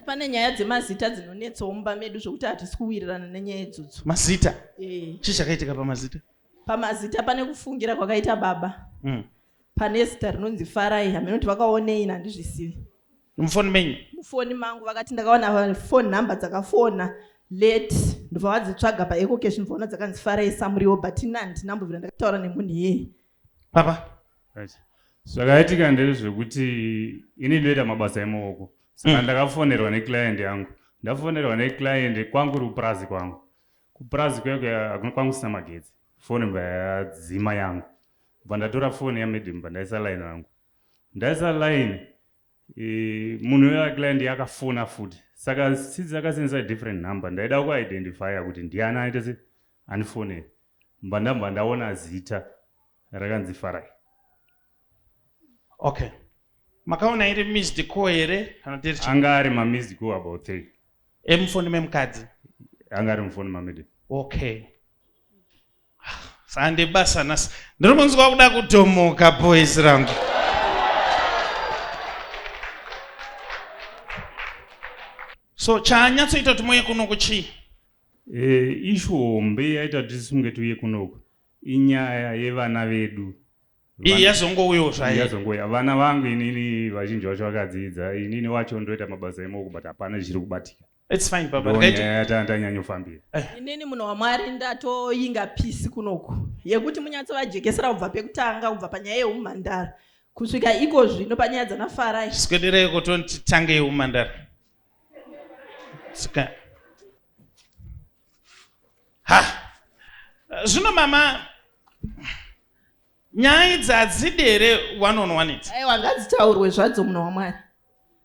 Pane nyaya dzemazita dzinonetsawo mumba medu zvokuti hatisi kuwirirana nenyaya idzodzo. Mazita? Eh. Chii chakaitika pamazita? Pamazita pane kufungira kwakaita baba. Pane zita rinonzi Farai, hameno kuti vakaonei ini handizvisivi. Mufoni menyu? Mufoni mangu vakati ndakawana phone number dzakafona late ndobva vadzitsvaga paecocash ndobvaona dzakanzi Farai Samuriwo but ini handina mbobvira ndakataura nemunhu iyeye. Papa. Right. Zvakaitika ndezvekuti ini ndinoita mabasa emaoko saka ndakafonerwa neclient yangu. Ndafonerwa neclient kwangu uri kupurazi kwangu. Kupurazi kuya kuya kwangu kusina magetsi. Foni bva yadzima yangu. Bva ndatora foni yamadam bva ndaisa line rangu. Ndaisa line e, munhu uya client yakafona futi saka since akasenzesa different number ndaida kuidentifya kuti ndiani aita se andifonera mba ndabva ndaona zita rakanzi Farai. Okay. Makaona iri missed call here kana kuti iri chii? Anga ari mamissed call about 3. Emufoni memukadzi? Anga ari mufoni mamadam. Okay. Sande basa nhasi. Ndiri kunzwa kuda kutomoka boys rangu. So chanyatsoita kuti muuye kunoku chii? E, ishu hombe yaita kuti tisunge tiuye kunoku inyaya yevana vedu. Iyi yazongouyawo zvayo. Yazongouya. Vana vangu inini vazhinji vacho vakadzidza, inini wacho ndoita mabasa emaoko but hapana chiri kubatika. It's fine baba. Ndonyaya tanyanyofambira. Inini munhu waMwari ndatoyinga pisi kunoku yekuti munyatsovajekesera kubva pekutanga kubva panyaya yeumhandara kusvika iko zvino panyaya dzanaFarai. Swederai kuti titange yeumhandara. Sika. Ha. Zvino mama nyaya idzi hadzidi here one on one idzi? Aiwa ngadzitaurwe zvadzo munhu waMwari.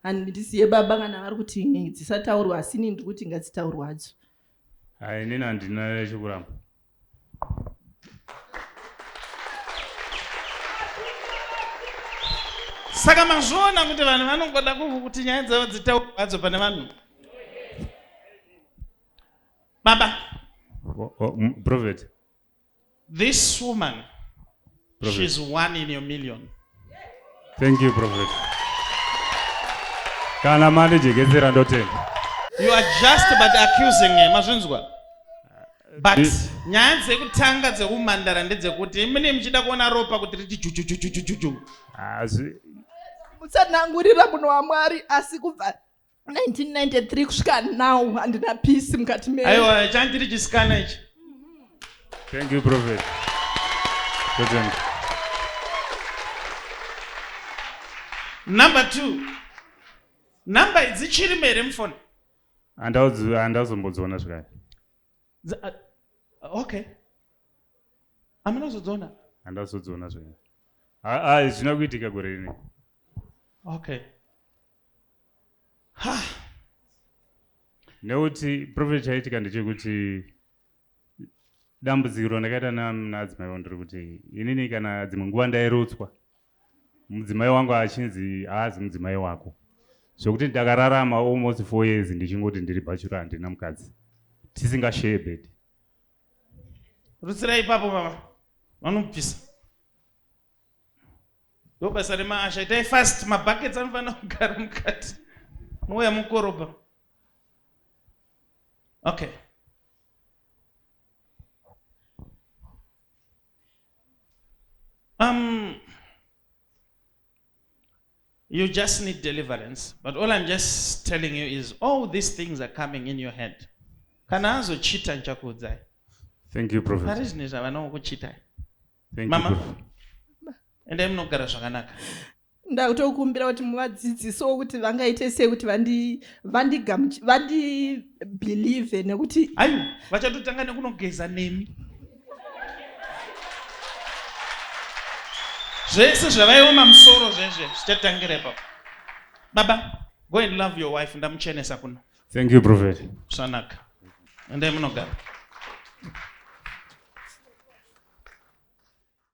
Handisiye baba kana vari kuti dzisataurwe asi ini ndiri kuti ngadzitaurwe hadzo. Hai inini handina chekuramba. Saka mazviona kuti vanhu vanongoda kuti nyaya dzavo dzitaurwe hadzo pane vanhu. Baba. Prophet. This woman, Prophet. She's one in a million. Thank you, Prophet. Kana mandijekesera ndotenda. You are just but accusing her, mazvinzwa? But nyaya dzekutanga dzekumandara ndedzekuti mune muchida kuona ropa kuti riti jujujujujuju. Hazvi. Mutsanangurira munhu waMwari asi kubva 1993 kusvika now handina peace mukati me. Aiwa chandiri chisikana ichi. Thank you Prophet. Totenda. Number 2. Number idzi chirimo here mufoni? Handazombodziona zvakare. Okay. Hamuna kuzodziona? Handazodziona zvakare. Hazvina kuitika gore rini. Okay. Ha. Nekuti prophet chaitika ndechekuti dambudziko randakaita naadzimai vangu ndiri kuti inini kana dzimwe nguva ndairutswa mudzimai wangu achinzi haazi mudzimai wako zvekuti ndakararama almost 4 years ndichingoti ndiri bhachura handina mukadzi tisingashare bed. Rutsirai ipapo mama vanobvisa. Ndobasa remaasha itai fast mabuckets anofanira kugara mukati mouya mukorobha. Okay. You just need deliverance. But all I'm just telling you is all these things are coming in your head. Kana azochita ndichakuudzai. Thank you, Prophet. Pari zvino izvi havana kukuchitai. Thank Mama, you, endai munogara zvakanaka. Ndakutokumbira kuti muvadzidzisewo kuti vangaite sei kuti vandibelieve nekuti ayo vachatotanga nekunogeza nemi zvese zvavaioma musoro zvezve zvichatangira ipapo. Baba, go and love your wife, ndamuchenesa kuno. Thank you, Prophet. Zvanaka. Endai munogara.